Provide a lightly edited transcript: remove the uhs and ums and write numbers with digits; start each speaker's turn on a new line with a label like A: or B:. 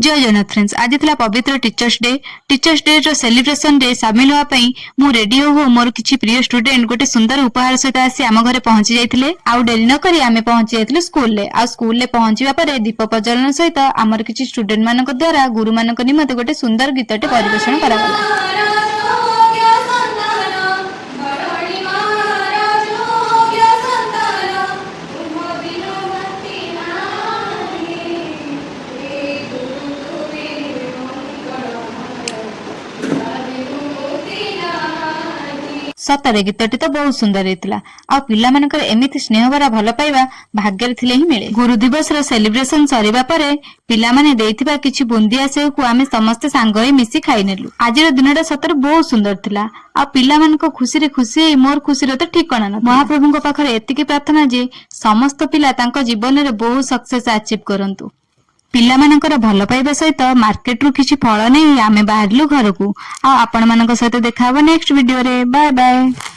A: ଜୟ Jagannath friends. ଆଜି ଥିଲା ପବିତ୍ର ଟିଚର୍ସ ଡେ। ଟିଚର୍ସ ଡେ ର ସେଲିବ୍ରେସନରେ ସାମିଲ ହେବା ପାଇଁ ମୁଁ ରେଡି ହଉ ହଉ ମୋର କିଛି ପ୍ରିୟ ଷ୍ଟୁଡେଣ୍ଟ ଗୋଟେ ସୁନ୍ଦର ଉପହାର ସହିତ ଆସି ଆମ ଘରେ ପହଞ୍ଚି ଯାଇଥିଲେ। ଆଉ ଡେରି ନ କରି ଆମେ ପହଞ୍ଚି ଯାଇଥିଲୁ ସ୍କୁଲରେ। ଆଉ ସ୍କୁଲରେ ପହଞ୍ଚିବା ପରେ ଦୀପ ପ୍ରଜ୍ୱଳନ ସହିତ ଆମର କିଛି ଷ୍ଟୁଡେଣ୍ଟ ମାନଙ୍କ ଦ୍ୱାରା ଗୁରୁମାନଙ୍କ ନିମନ୍ତେ ଗୋଟେ ସୁନ୍ଦର ଗୀତଟେ ପରିବେଷଣ କରାଗଲା।
B: ଯୋଗ୍ୟ ସନ୍ତାନ, ଧରଣୀ ମାର ଯୋଗ୍ୟ ସନ୍ତାନ, ତୁମ ବିନୁ ଗତି ନାହିଁ। ହେ ଗୁରୁ, ତୁମେ ମଙ୍ଗଳମୟ, ତୁମ ବିନୁ ମୁକ୍ତି ନାହିଁ।
A: ସତରେ ଗୀତଟି ତ ବହୁତ ସୁନ୍ଦର ହେଇଥିଲା। ଆଉ ପିଲାମାନଙ୍କର ଏମିତି ସ୍ନେହଭରା ଭଲ ପାଇବା ଭାଗ୍ୟରେ ଥିଲେ ହିଁ ମିଳେ। ଗୁରୁ ଦିବସର ସେଲିବ୍ରେସନ ସରିବା ପରେ ପିଲାମାନେ ଦେଇଥିବା କିଛି ବୁନ୍ଦିଆ ସେଉକୁ ଆମେ ସମସ୍ତେ ସାଙ୍ଗ ହେଇ ମିଶି ଖାଇନେଲୁ। ଆଜିର ଦିନଟା ସତରେ ବହୁତ ସୁନ୍ଦର ଥିଲା। ଆଉ ପିଲାମାନଙ୍କ ଖୁସିରେ ଖୁସି ହେଇ ମୋର ଖୁସିର ତ ଠିକଣା ନଥିଲା। ମହାପ୍ରଭୁଙ୍କ ପାଖରେ ଏତିକି ପ୍ରାର୍ଥନା ଯେ ସମସ୍ତ ପିଲା ତାଙ୍କ ଜୀବନରେ ବହୁତ ସକ୍ସେସ ଆଚିଭ୍ କରନ୍ତୁ। ପିଲାମାନଙ୍କର ଭଲ ପାଇବା ସହିତ ମାର୍କେଟରୁ କିଛି ଫଳ ନେଇ ଆମେ ବାହାରିଲୁ ଘରକୁ। ଆଉ ଆପଣମାନଙ୍କ ସହିତ ଦେଖା ହବ ନେକ୍ସଟ ଭିଡିଓରେ। Bye bye.